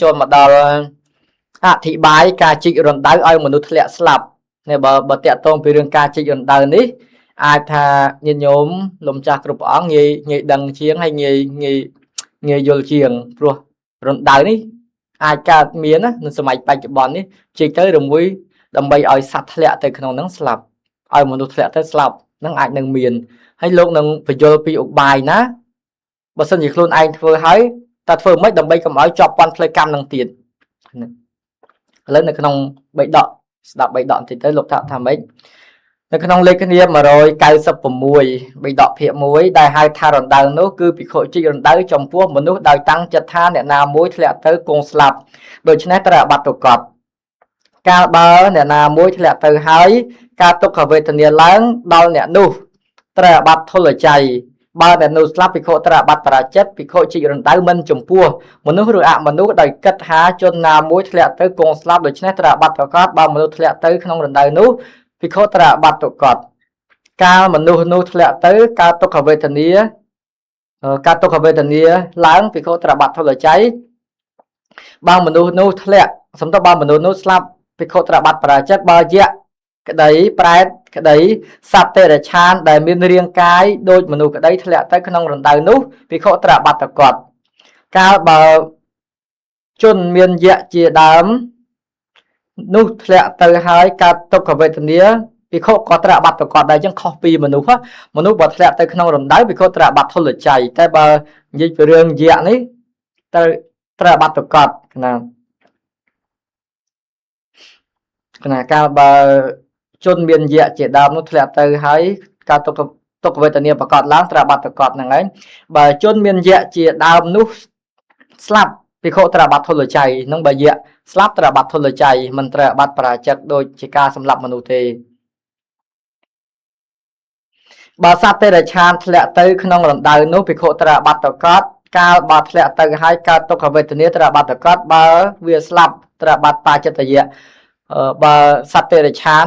ចូលមកដល់អធិប្បាយការជីករណ្ដៅឲ្យមនុស្សធ្លាក់ស្លាប់នេះបើតាក់ទងពីរឿងការជីករណ្ដៅនេះអាចថាញាតិញោមលំចាស់គ្រប់ព្រះអង្គងាយងាយដឹងជាងហើយងាយងាយងាយយល់ជាងព្រោះរណ្ដៅនេះអាចកើតមានណានៅសម័យបច្ចុប្បន្ននេះជីកទៅរមួយដើម្បីឲ្យសត្វធ្លាក់ទៅក្នុងហ្នឹងស្លាប់ឲ្យមនុស្សធ្លាក់ទៅស្លាប់ហ្នឹងអាចនឹងមានហើយលោកនឹងបញ្យល់ពីឧបាយណាបើសិនជាខ្លួនឯងធ្វើហើយតើធ្វើម៉េចដើម្បីកុំឲ្យជាប់ពាន់ផ្លូវកម្មនឹងទៀតឥឡូវនៅក្នុងបៃដកស្ដាប់បៃដកបន្តិចទៅលោកថាម៉េចនៅក្នុងលេខគ្នា196បៃដកភាគ1ដែលហៅថារណ្ដៅនោះគឺភិក្ខុជីករណ្ដៅចំពោះមនុស្សដោយតាំងចិត្តថាអ្នកណាមួយធ្លាក់ទៅគង់ស្លាប់ដូច្នេះត្រូវអាបត្តិទុក្កតកាលបើអ្នកណាមួយធ្លាក់ទៅហើយការទុក្ខវេទនាឡើងដល់អ្នកនោះត្រូវអាបត្តិធុលច័យបើអ្នកនោះស្លាប់ភិក្ខុត្រូវអាបត្តិបរាជិតភិក្ខុជីករណ្ដៅមិនចំពោះមនុស្សឬអមនុស្សដោយគិតថាជនណាមួយធ្លាក់ទៅគង់ស្លាប់ដូច្នេះត្រូវអាបត្តិប្រកបបើមនុស្សធ្លាក់ទៅក្នុងរណ្ដៅនោះភិក្ខុត្រូវអាបត្តិទុក្កតកាលមនុស្សនោះធ្លាក់ទៅការទុក្ខវេទនាការទុក្ខវេទនាឡើងភិក្ខុត្រូវអាបត្តិធុលច័យបើមនុស្សនោះធ្លាក់សំដៅបើមនុស្សនោះស្លាប់ភិក្ខុត្រូវអាបត្តិបរាជិតបើយៈក្តីប្រែតក្តីសត្វតិរិឆានដែលមានរាងកាយដូចមនុស្សក្តីធ្លាក់ទៅក្នុងរណ្ដៅនោះភិក្ខុត្រូវអាបត្តិកតកាលបើជនមានយៈជាដើមនោះធ្លាក់ទៅហើយកើតទុក្ខវេទនាភិក្ខុក៏ត្រូវអាបត្តិកតដែរអញ្ចឹងខុសពីមនុស្សមនុស្សបើធ្លាក់ទៅក្នុងរណ្ដៅភិក្ខុត្រូវអាបត្តិធុលច័យតែបើនិយាយពីរឿងយៈនេះត្រូវអាបត្តិកតណាគណៈកាលបើជនមានយៈជាដើមនោះធ្លាក់ទៅហើយការទុក្ខវេទនាប្រកបឡើងត្រូវអាបត្តិកតហ្នឹងឯងបើជនមានយៈជាដើមនោះស្លាប់ភិក្ខុត្រូវអាបត្តិធុលច័យនឹងបើយៈស្លាប់ត្រូវអាបត្តិធុលច័យមិនត្រូវអាបត្តិបរាជិកដូចជាការសម្លាប់មនុស្សទេបើសត្វតិរិឆានធ្លាក់ទៅក្នុងរណ្ដៅនោះភិក្ខុត្រូវអាបត្តិកតកាលបើធ្លាក់ទៅហើយកើតទុក្ខវេទនាត្រូវអាបត្តិកតបើវាស្លាប់ត្រូវអាបត្តិបាចិត្តយៈបើសត្វតិរិឆាន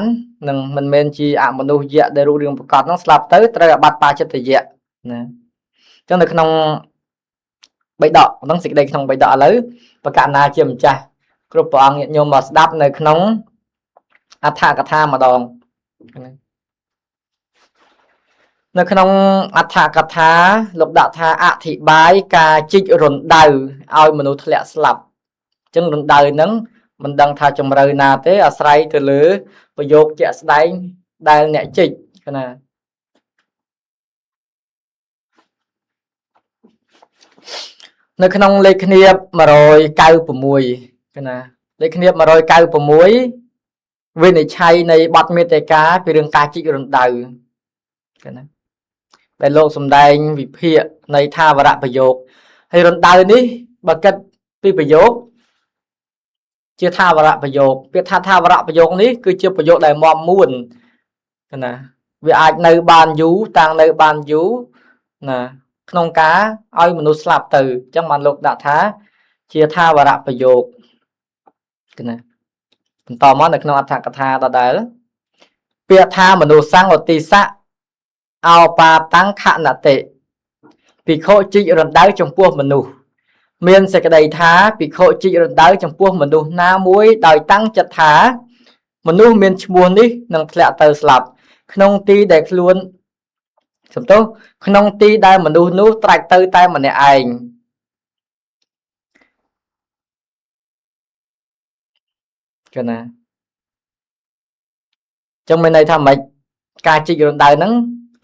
នឹងមិនមែនជាអមនុស្សយៈដែលរូបរាងប្រកបហ្នឹងស្លាប់ទៅត្រូវអាបត្តិបាចិត្តយៈណាអញ្ចឹងនៅក្នុងបៃដកហ្នឹងសេចក្តីក្នុងបៃដកឥឡូវបកណាជាម្ចាស់គ្រប់ព្រះអង្គញាតិញោមមកស្ដាប់នៅក្នុងអដ្ឋកថាម្ដងនៅក្នុងអដ្ឋកថាលោកដាក់ថាអធិប្បាយការជីករណ្ដៅឲ្យមនុស្សធ្លាក់ស្លាប់អញ្ចឹងរណ្ដៅហ្នឹងមិនដឹងថាជំរឿណាទេអាស្រ័យទៅលើប្រយោគជាក់ស្ដែងដែលអ្នកជីកណានៅក្នុងលេខគ្នា196ណាលេខគ្នា196វិនិច្ឆ័យនៃបទមេតិកាពីរឿងការជីករណ្ដៅណាដែលលោកសំដែងវិភាគនៃថាវរៈប្រយោគហើយរណ្ដៅនេះបើគិតពីប្រយោគជាថាវរៈប្រយោគពាក្យថាថាវរៈប្រយោគនេះគឺជាប្រយោគដែលមមមួនណាវាអាចនៅបានយូរតាំងនៅបានយូរណាក្នុងការឲ្យមនុស្សស្លាប់ទៅអញ្ចឹងបានលោកដាក់ថាជាថាវរៈប្រយោគណាបន្តមកនៅក្នុងអដ្ឋកថាដដែលពាក្យថាមនុស្សសង្ឃឧទិសៈអោបាតាំងខណតិភិក្ខុជីករណ្ដៅចំពោះមនុស្សមានសេចក្តីថាភិក្ខុជីករណ្ដៅចំពោះមនុស្សណាមួយដោយតាំងចិត្តថាមនុស្សមានឈ្មោះនេះនឹងធ្លាក់ទៅស្លាប់ក្នុងទីដែលខ្លួនសំទោសក្នុងទីដែលមនុស្សនោះត្រាច់ទៅតែម្នាក់ឯងកណាចឹងមានន័យថាម៉េចការជីករណ្ដៅហ្នឹង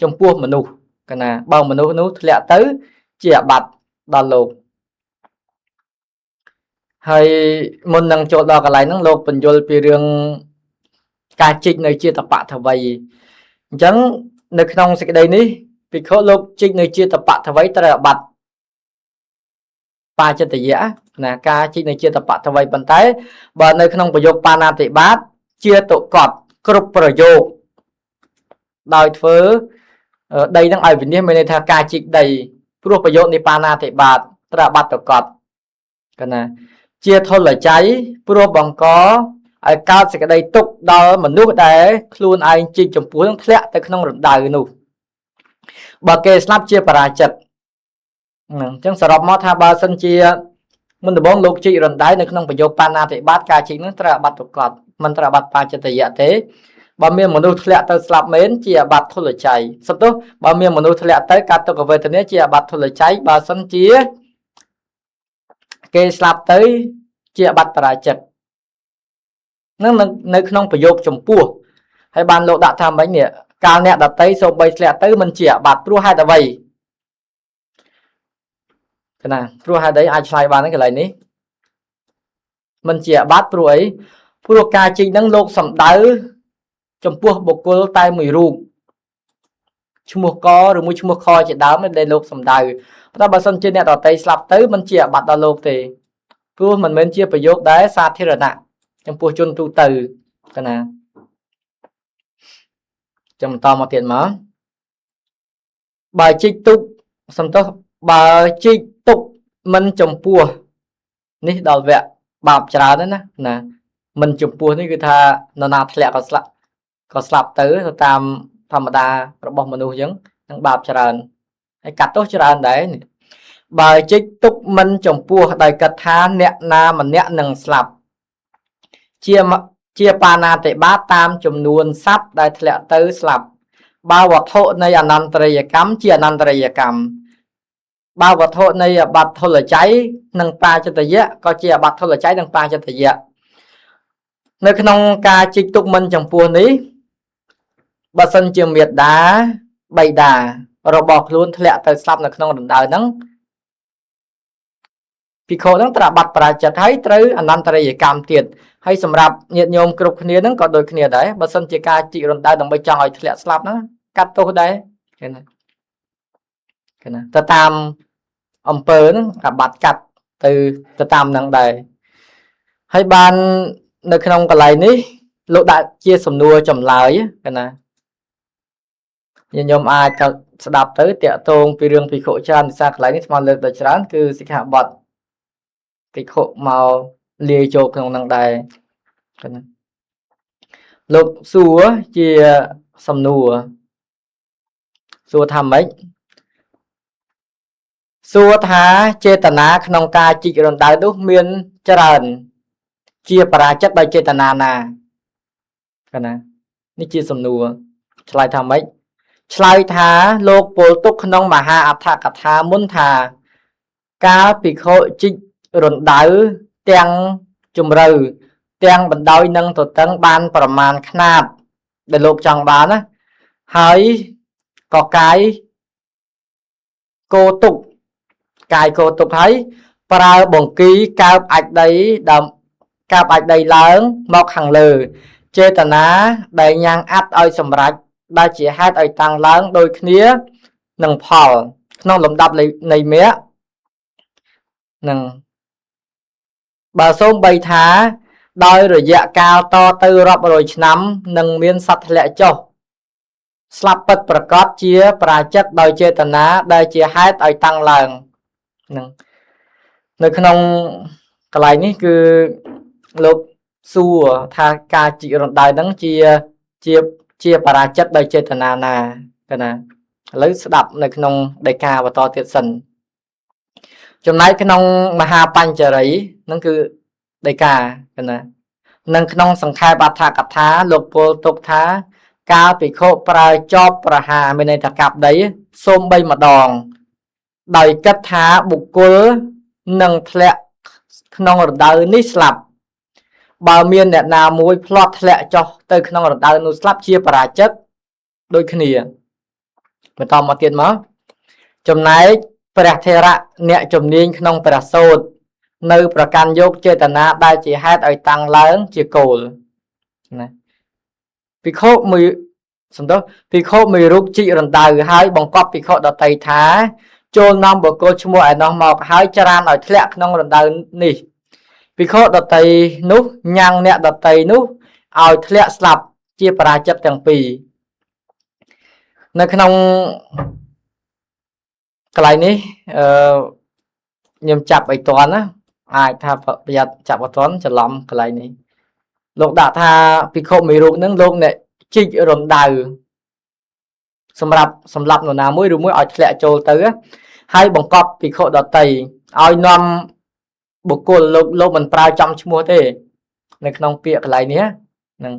ចំពោះមនុស្សកណាបើមនុស្សនោះធ្លាក់ទៅជាអាបត្តិដល់លោកហើយមុននឹងចូលដល់កន្លែងហ្នឹងលោកបញ្យល់ពីរឿងការជីកនៅជាតបថវីអញ្ចឹងនៅក្នុងសេចក្តីនេះភិក្ខុលោកជីកនៅជាតបថវីត្រូវអាបត្តិបាចិត្តយៈណាការជីកនៅជាតបថវីប៉ុន្តែបើនៅក្នុងប្រយោគបាណាតិបាតជាតុកតគ្រប់ប្រយោគដោយធ្វើដីហ្នឹងឲ្យវិនិច្ឆ័យមានន័យថាការជីកដីព្រោះប្រយោគនៃបាណាតិបាតត្រូវអាបត្តិតុកតកណាជាធុលច័យព្រោះបង្កឲ្យកើតសេចក្តីទុក្ខដល់មនុស្សដែលខ្លួនឯងជីកចំពោះនឹងធ្លាក់ទៅក្នុងរណ្ដៅនោះបើគេស្លាប់ជាបរាជិតហ្នឹងអញ្ចឹងសរុបមកថាបើសិនជា មុនដំបូងលោកជីករណ្ដៅនៅក្នុងប្រយោគបាណាតិបាតការជីកនឹងត្រូវអាបត្តិទុក្កតមិនត្រូវអាបត្តិបាចិត្តយៈទេបើមានមនុស្សធ្លាក់ទៅស្លាប់មែនជាអាបត្តិធុលច័យសន្ទុះបើមានមនុស្សធ្លាក់ទៅកើតទុក្ខវេទនាជាអាបត្តិធុលច័យបើសិនជាគេស្លាប់ទៅជាអាបត្តិបរាជិកនឹងនៅក្នុងប្រយោគចំពោះហើយបានលោកដាក់ថាម៉េចនេះកាលអ្នកដតីសូម្បីធ្លាក់ទៅមិនជាអាបត្តិព្រោះហេតុអ្វីកណាព្រោះហេតុអីអាចឆ្លើយបានហ្នឹងកន្លែងនេះមិនជាអាបត្តិព្រោះអីព្រោះការជីកហ្នឹងលោកសំដៅចំពោះបុគ្គលតែមួយរូបឈ្មោះកឬមួយឈ្មោះខជាដើមដែលលោកសំដៅប៉ុន្តែបើសិនជាអ្នកដតីស្លាប់ទៅមិនជាអាបត្តិដល់លោកទេព្រោះមិនមែនជាប្រយោគដែលសាធារណៈចំពោះជនទូទៅកណាចាំបន្តមកទៀតមកបើជីកទុកសំទោសបើជីកទុកមិនចំពោះនេះដល់វគ្គបាបច្រើនណាណាមិនចំពោះនេះគឺថានរណាធ្លាក់ក៏ស្លាប់ក៏ស្លាប់ទៅតាមធម្មតារបស់មនុស្សអញ្ចឹងនឹងបាបច្រើនហើយកាត់ទោសច្រើនដែរនេះបើជីកទុកមិនចំពោះដោយគិតថាអ្នកណាម្នាក់នឹងស្លាប់ជាបាណាតិបាតតាមចំនួនសត្វដែលធ្លាក់ទៅស្លាប់បើវត្ថុនៃអនន្តរិយកម្មជាអនន្តរិយកម្មបើវត្ថុនៃអបត្តិធុលច័យនិងបាចិត្តយៈក៏ជាអបត្តិធុលច័យនិងបាចិត្តយៈនៅក្នុងការជីកទុកមិនចំពោះនេះបើសិនជាមេដាបៃតារបស់ខ្លួនធ្លាក់ទៅស្លាប់នៅក្នុងរណ្ដៅហ្នឹងភិក្ខុហ្នឹងត្រូវបាត់ប្រាចិត្តហើយត្រូវអនន្តរិយកម្មទៀតហើយសម្រាប់ញាតិញោមគ្រប់គ្នាហ្នឹងក៏ដូចគ្នាដែរបើសិនជាការជីករណ្ដៅដើម្បីចង់ឲ្យធ្លាក់ស្លាប់ហ្នឹងកាត់ទោសដែរឃើញទេឃើញណាទៅតាមអំពើហ្នឹងអាបត្តិកាត់ទៅតាមហ្នឹងដែរហើយបាននៅក្នុងកន្លែងនេះលោកដាក់ជាសំណួរចម្លើយកណាញាតិញោមអាចក៏ស្ដាប់ទៅតាក់ទងពីរឿងភិក្ខុច្រើនភាសាកន្លែងនេះស្មានលើកដល់ច្រើនគឺសិក្ខាបទភិក្ខុមកលាយចូលក្នុងនឹងដែរកណាលោកសួរជាសំណួរសួរថាម៉េចសួរថាចេតនាក្នុងការជីករណ្ដៅនោះមានច្រើនជាបរាជិកដោយចេតនាណាកណានេះជាសំណួរឆ្លើយថាម៉េចឆ្លើយថាលោកពលទុកក្នុងមហាអដ្ឋកថាមុនថាកាលភិក្ខុជីករណ្ដៅទាំងជំរៅទាំងបណ្ដោយនឹងទទឹងបានប្រមាណខ្នាតដែលលោកចង់បានណាហើយក៏កាយកោទុកកាយកោទុកហើយប្រើបង្គីកើបអាចដីដើមកើបអាចដីឡើងមកខាងលើចេតនាដែលញ៉ាំងអាត់ឲ្យសម្រេចដែលជាហេតុឲ្យតាំងឡើងដូចគ្នានឹងផលក្នុងលំដាប់នៃមគ្គនឹងបើសូមបីថាដោយរយៈកាលតទៅរាប់រយឆ្នាំនឹងមានសត្វធ្លាក់ចុះស្លាប់ពិតប្រកបជាប្រាចិត្តដោយចេតនាដែលជាហេតុឲ្យតាំងឡើងនឹងនៅក្នុងកន្លែងនេះគឺលោកសួរថាការជីករណ្ដៅហ្នឹងជាជាជាបរាជិតដោយចេតនាណាកណាឥឡូវស្ដាប់នៅក្នុងដីកាបន្តទៀតសិនចំណែកក្នុងមហាបញ្ចរីហ្នឹងគឺដីកាកណានិងក្នុងសង្ខេបអដ្ឋកថាលោកពលទុកថាកាលភិក្ខុប្រើចបប្រហារមានន័យថាកាប់ដីសូមបីម្ដងដោយគិតថាបុគ្គលនឹងធ្លាក់ក្នុងរដូវនេះស្លាប់បើមានអ្នកណាមួយផ្្លាត់ធ្លាក់ចុះទៅក្នុងរដូវនោះស្លាប់ជាបរាជិកដូចគ្នាបន្តមកទៀតមកចំណែកព្រះថេរៈអ្នកជំនាញក្នុងព្រះសូត្រនៅប្រកាន់យកចេតនាដែលជាហេតុឲ្យតាំងឡើងជាគោលណាភិក្ខុមួយសំទោសភិក្ខុមួយរូបជីករណ្ដៅហើយបង្កប់ភិក្ខុដតីថាចូលនាំបុគ្គលឈ្មោះឯណោះមកហើយច្រានឲ្យធ្លាក់ក្នុងរណ្ដៅនេះភិក្ខុដតីនោះញ៉ាំងអ្នកដតីនោះឲ្យធ្លាក់ស្លាប់ជាបរាជិកទាំងពីរនៅក្នុងកន្លែងនេះអឺខ្ញុំចាប់ឲ្យតន់ណាអាចថាប្រយ័ត្នចាប់អត់តន់ច្រឡំកន្លែងនេះលោកដាក់ថាភិក្ខុមួយរូបហ្នឹងលោកអ្នកជីករណ្ដៅសម្រាប់សម្រាប់នរណាមួយឬមួយឲ្យធ្លាក់ចូលទៅហើយបង្កប់ភិក្ខុដតីឲ្យនាំ បុគ្គលលោកមិនប្រើចំឈ្មោះទេនៅក្នុងពាក្យកន្លែងនេះហ្នឹង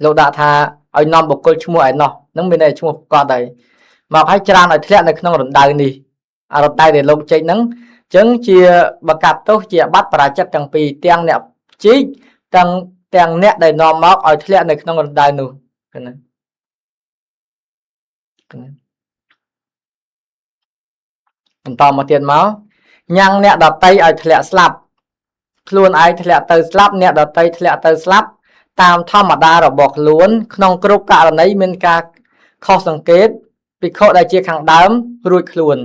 លោកដាក់ថាឲ្យនាំបុគ្គលឈ្មោះឯណោះហ្នឹងមានន័យឈ្មោះគាត់ហើយមកឲ្យច្រានឲ្យធ្លាក់នៅក្នុងរណ្ដៅនេះអារណ្ដៅដែលលោកចេញហ្នឹងអញ្ចឹងជាបកាត់ទោសជាបាត់បរាជិកទាំងពីរទាំងអ្នកជីកទាំងអ្នកដែលនាំមកឲ្យធ្លាក់នៅក្នុងរណ្ដៅនោះណាបន្តមកទៀតមកញ៉ាំងអ្នកដតីឲ្យធ្លាក់ស្លាប់ខ្លួនឯងធ្លាក់ទៅស្លាប់អ្នកដតីធ្លាក់ទៅស្លាប់តាមធម្មតារបស់ខ្លួនក្នុងគ្រប់ករណីមានការខុសសង្កេតភិក្ខុដែលជាខាងដើមរួចខ្លួន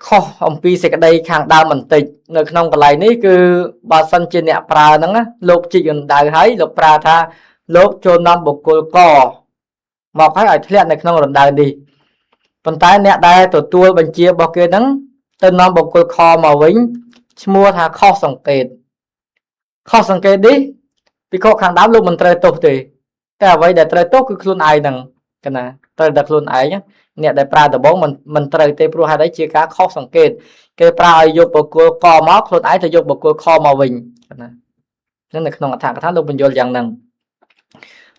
ខុសអំពីសេចក្តីខាងដើមបន្តិចនៅក្នុងកន្លែងនេះគឺបើសិនជាអ្នកប្រើហ្នឹងលោកជីករណ្ដៅហើយលោកប្រើថាលោកចូលនាំបុគ្គលកមកហើយឲ្យធ្លាក់នៅក្នុងរណ្ដៅនេះប៉ុន្តែអ្នកដែលទទួលបញ្ជារបស់គេហ្នឹងទៅនាំបុគ្គលខមកវិញឈ្មោះថាខុសសង្កេតខុសសង្កេតនេះភិក្ខុខាងដើមលោកមិនត្រូវទោសទេតែអ្វីដែលត្រូវទោសគឺខ្លួនឯងហ្នឹងកណាត្រូវតែខ្លួនឯងអ្នកដែលប្រើដំបងមិនត្រូវទេព្រោះហេតុអីជាការខុសសង្កេតគេប្រើឲ្យយកបុគ្គលកមកខ្លួនឯងទៅយកបុគ្គលខមកវិញណាហ្នឹងនៅក្នុងអត្ថកថាលោកបញ្យល់យ៉ាងហ្នឹង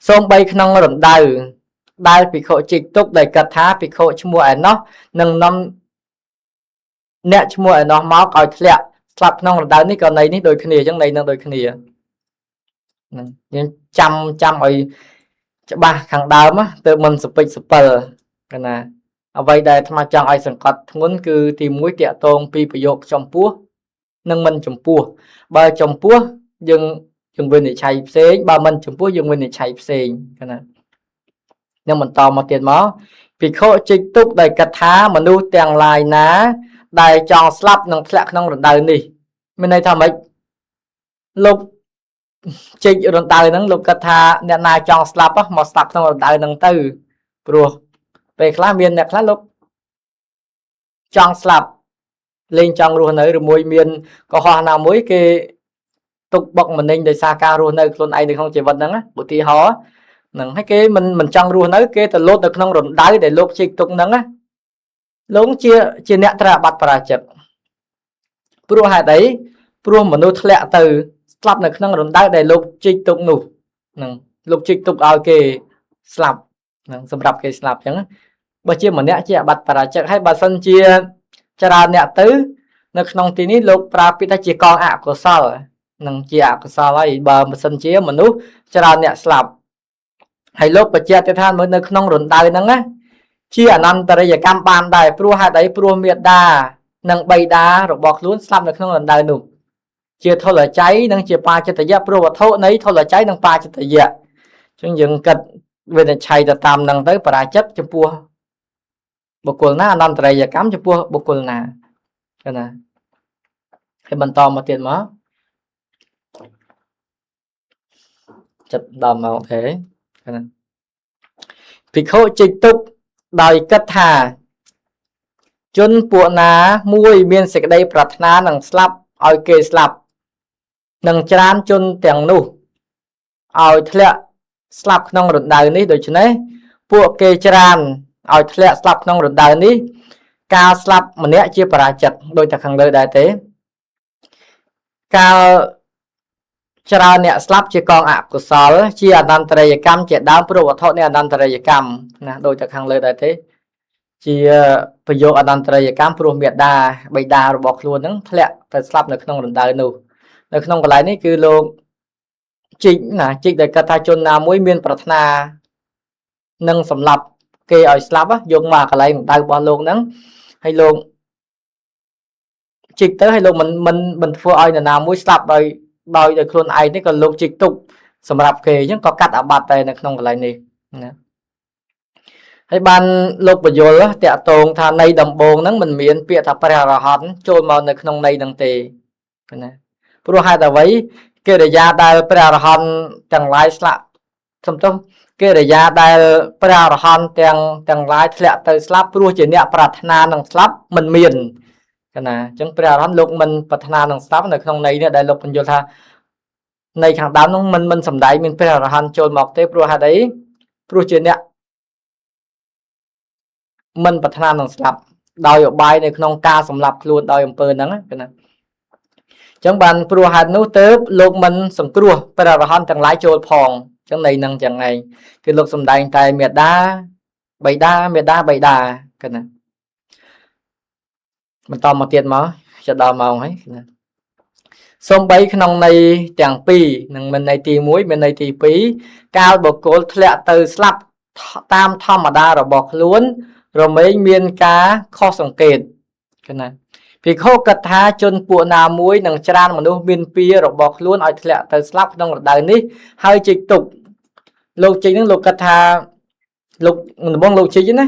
សូម្បីក្នុងរណ្ដៅដែលភិក្ខុជីកទុកដែលគិតថាភិក្ខុឈ្មោះឯណោះនឹងនាំអ្នកឈ្មោះឯណោះមកឲ្យធ្លាក់ស្លាប់ក្នុងរណ្ដៅនេះក៏ន័យនេះដូចគ្នាអញ្ចឹងន័យនឹងដូចគ្នាហ្នឹងយើងចាំឲ្យច្បាស់ខាងដើមទៅមិនសពេចសពិលកណាអ្វីដែលអាត្មាចង់ឲ្យសង្កត់ធ្ងន់គឺទី1តាក់ទងពីប្រយោគចំពោះនិងមិនចំពោះបើចំពោះយើងវិនិច្ឆ័យផ្សេងបើមិនចំពោះយើងវិនិច្ឆ័យផ្សេងកណានឹងបន្តមកទៀតមកភិក្ខុជីកទុកដោយគិតថាមនុស្សទាំងឡាយណាដែលចង់ស្លាប់នឹងធ្លាក់ក្នុងរណ្ដៅនេះមានន័យថាម៉េចលោកជីករណ្ដៅហ្នឹងលោកគិតថាអ្នកណាចង់ស្លាប់មកស្លាប់ក្នុងរណ្ដៅហ្នឹងទៅព្រោះពេលខ្លះមានអ្នកខ្លះលោកចង់ស្លាប់លែងចង់រស់នៅឬមួយមានកុហកណាមួយគេទុកបុកម្នេញដោយសារការរស់នៅខ្លួនឯងនៅក្នុងជីវិតហ្នឹងឧទាហរណ៍ហ្នឹងហើយគេមិនចង់រស់នៅគេទៅលោតនៅក្នុងរណ្ដៅដែលលោកជីកទុកហ្នឹងណាលោកជាអ្នកត្រូវអាបត្តិបរាជិកព្រោះហេតុអីព្រោះមនុស្សធ្លាក់ទៅស្លាប់នៅក្នុងរណ្ដៅដែលលោកជីកទុកនោះហ្នឹងលោកជីកទុកឲ្យគេស្លាប់ហ្នឹងសម្រាប់គេស្លាប់អញ្ចឹងបើជាម្នាក់ជាអាបត្តិបរាជិកហើយបើសិនជាច្រើនអ្នកទៅនៅក្នុងទីនេះលោកប្រើពាក្យថាជាកងអកុសលនឹងជាអកុសលហើយបើមិនសិនជាមនុស្សច្រើនអ្នកស្លាប់ហើយលោកបញ្ជាក់ទៀតថាមើលនៅក្នុងរណ្ដៅហ្នឹងណាជាអនន្តរិយកម្មបានដែរព្រោះហេតុអីព្រោះមេដានិងបៃតារបស់ខ្លួនស្លាប់នៅក្នុងរណ្ដៅនោះជាធលច័យនិងជាបាចិត្តយៈព្រោះវត្ថុនៃធលច័យនិងបាចិត្តយៈអញ្ចឹងយើងគិតវិនិច្ឆ័យទៅតាមនឹងទៅបរាជិកចំពោះបុគ្គលណាអនន្តរិយកម្មចំពោះបុគ្គលណាណាហើយបន្តមកទៀតមកចិត្តដល់មកទេណាភិក្ខុជីកទុកដោយគិតថាជនពួកណាមួយមានសេចក្តីប្រាថ្នានឹងស្លាប់ឲ្យគេស្លាប់នឹងច្រានជនទាំងនោះឲ្យធ្លាក់ស្លាប់ក្នុងរណ្ដៅនេះដូច្នេះពួកគេច្រានឲ្យធ្លាក់ស្លាប់ក្នុងរណ្ដៅនេះការស្លាប់ម្នាក់ជាបរាជិកដោយតែខាងលើដែរទេកាលច្រើនអ្នកស្លាប់ជាកងអកុសលជាអនន្តរិយកម្មជាដើមព្រោះវត្ថុនៃអនន្តរិយកម្មណាដោយតែខាងលើដែរទេជាប្រយោគអនន្តរិយកម្មព្រោះមេដាបិតារបស់ខ្លួនហ្នឹងធ្លាក់ទៅស្លាប់នៅក្នុងរណ្ដៅនោះនៅក្នុងកន្លែងនេះគឺលោកជីកណាជីកដែលគាត់ថាជនណាមួយមានប្រាថ្នានឹងសម្លាប់គេឲ្យស្លាប់យកមកកន្លែងរណ្ដៅរបស់លោកហ្នឹងហើយលោកជីកទៅហើយលោកមិនធ្វើឲ្យនរណាមួយស្លាប់ដោយខ្លួនឯងនេះក៏លោកជីកទុកសម្រាប់គេអញ្ចឹងក៏កាត់អាបត្តិដែរនៅក្នុងកន្លែងនេះណាហើយបានលោកបញ្យលតាក់ទងថានៃដំបងហ្នឹងមិនមានពាក្យថាព្រះអរហន្តចូលមកនៅក្នុងនៃហ្នឹងទេណាព្រោះហេតុអ្វីកិរិយាដែលព្រះអរហន្តទាំងឡាយស្លាប់សំទោសកិរិយាដែលព្រះអរហន្តទាំងឡាយធ្លាក់ទៅស្លាប់ព្រោះជាអ្នកប្រាថ្នានឹងស្លាប់មិនមានកណាអញ្ចឹងព្រះអរហន្តលោកមិនប្រាថ្នានឹងស្លាប់នៅក្នុងន័យនេះដែលលោកបញ្យល់ថានៃខាងដើមនោះមិនសំដែងមានព្រះអរហន្តចូលមកទេព្រោះហេតុអីព្រោះជាអ្នកមិនប្រាថ្នានឹងស្លាប់ ដោយឧបាយនៅក្នុងការសម្លាប់ខ្លួនដោយអំពើហ្នឹងណាចឹងបានព្រោះហេតុនោះទៅលោកមិនសង្គ្រោះព្រះអរហន្តទាំងឡាយចូលផងចឹងន័យនឹងចឹងឯងគឺលោកសំដែងតែមេដាបៃតាមេដាបៃតាកណាបន្តមកទៀតមកจะដល់ម៉ោងហើយណាសំបីក្នុងន័យទាំងពីរនឹងមិនន័យទី1មានន័យទី2កាលបុគ្គលធ្លាក់ទៅស្លាប់តាមធម្មតារបស់ខ្លួនរមែងមានការខុសសង្កេតកណាភិក្ខុគិតថាជនពួកណាមួយនឹងច្រានមនុស្សមានពៀរបស់ខ្លួនឲ្យធ្លាក់ទៅស្លាប់ក្នុងរដូវនេះហើយជីកទុកលោកជីកនឹងលោកគិតថាលោកដំបងលោកជីកណា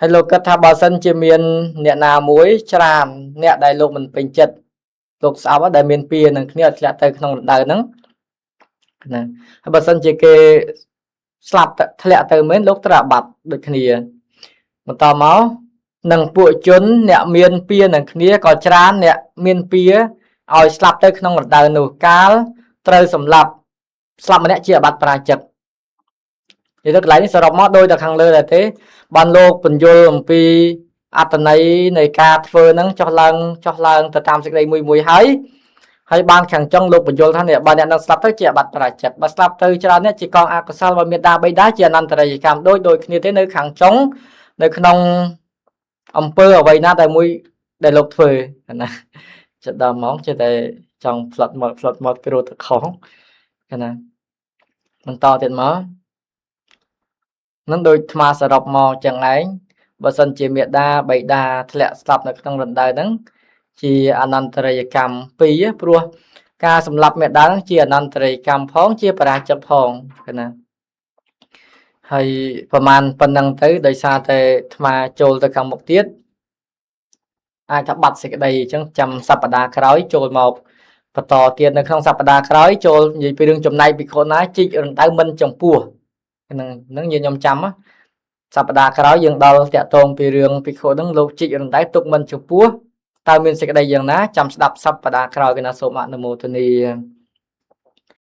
ហើយលោកគិតថាបើសិនជាមានអ្នកណាមួយច្រានអ្នកដែលលោកមិនពេញចិត្តលោកស្អប់ដែលមានពៀនឹងគ្នាឲ្យធ្លាក់ទៅក្នុងរដូវហ្នឹងណាហើយបើសិនជាគេស្លាប់ធ្លាក់ទៅមែនលោកត្រូវអាបត្តិដូចគ្នាបន្តមកនឹងពួកជនអ្នកមានពៀនឹងគ្នាក៏ច្រានអ្នកមានពៀឲ្យស្លាប់ទៅក្នុងរដូវនោះកាលត្រូវសម្លាប់ស្លាប់ម្នាក់ជាអាបត្តិប្រាជិកនិយាយទៅកន្លែងនេះសរុបមកដោយតែខាងលើដែរទេបានលោកបញ្យលអំពីអត្តន័យនៃការធ្វើហ្នឹងចុះឡើងចុះឡើងទៅតាមសេចក្តីមួយមួយហើយហើយបានខាងចុងលោកបញ្យលថានេះបើអ្នកនឹងស្លាប់ទៅជាអាបត្តិប្រាជិកបើស្លាប់ទៅច្រើនអ្នកជាកងអកុសលបើមានដាបៃតាជាអនន្តរិយកម្មដូចដូចគ្នាទេនៅខាងចុងនៅក្នុងអំពើអ្វីណាដែលមួយដែលលោកធ្វើណាចិត្តដល់ម៉ោងចេះតែចង់ផ្លត់មកផ្លត់មកគ្រូទៅខុសណាបន្តទៀតមកនឹងដូចថ្មសរុបមកចឹងឯងបើសិនជាមេដាបៃតាធ្លាក់ស្លាប់នៅក្នុងរណ្ដៅហ្នឹងជាអនន្តរិយកម្មពីរព្រោះការសម្លាប់មេដាជាអនន្តរិយកម្មផងជាបរាជិកផងណាហើយប្រហែលប៉ុណ្ណឹងទៅដោយសារតែអាត្មាចូលទៅខាងមុខទៀតអាចថាបាត់សេចក្តីអញ្ចឹងចាំសប្តាហ៍ក្រោយចូលមកបន្តទៀតនៅក្នុងសប្តាហ៍ក្រោយចូលនិយាយពីរឿងចំណែកភិក្ខុណាជីករណ្ដៅមិនចំពោះហ្នឹងហ្នឹងយើងខ្ញុំចាំសប្តាហ៍ក្រោយយើងដល់តាក់ទងពីរឿងភិក្ខុហ្នឹងលោកជីករណ្ដៅទុកមិនចំពោះតើមានសេចក្តីយ៉ាងណាចាំស្ដាប់សប្តាហ៍ក្រោយគណៈសូមអនុមោទនា។